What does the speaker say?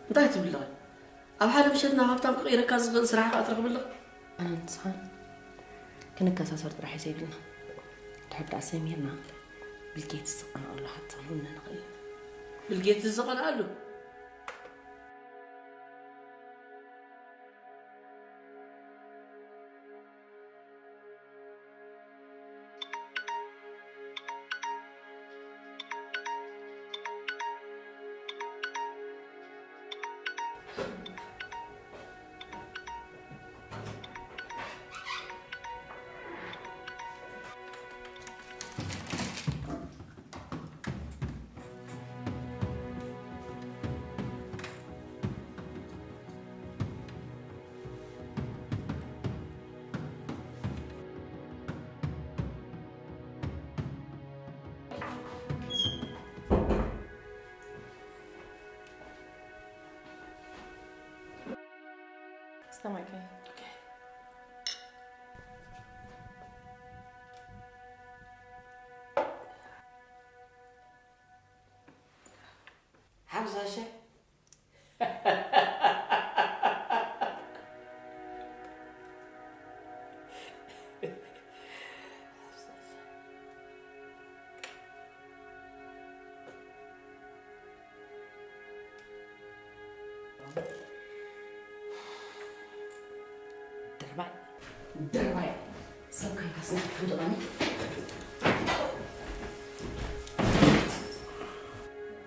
እንታይ ትብልኻ? ኣብ ሓደ ምሸት ናብ ሃብታም ክቕይረካ ዝኽእል ስራሕ ከኣ ትረኽብልኻ? ኣነ ንስኻን ክንከሳሰር ጥራሕ እዩ ዘይብልና። ድሕር ደኣ ሰሚርና ቢል ጌትስ ዝቐንኣሉ ሃብታም ክንኮን ንኽእል ኢና። ቢል ጌትስ ዝቐንኣሉ? Stomach ache. ሓብዛሸ። ድርባይ፣ ድርባይ። ሰብ ካንካስ ንክትሕምጥቐኒ።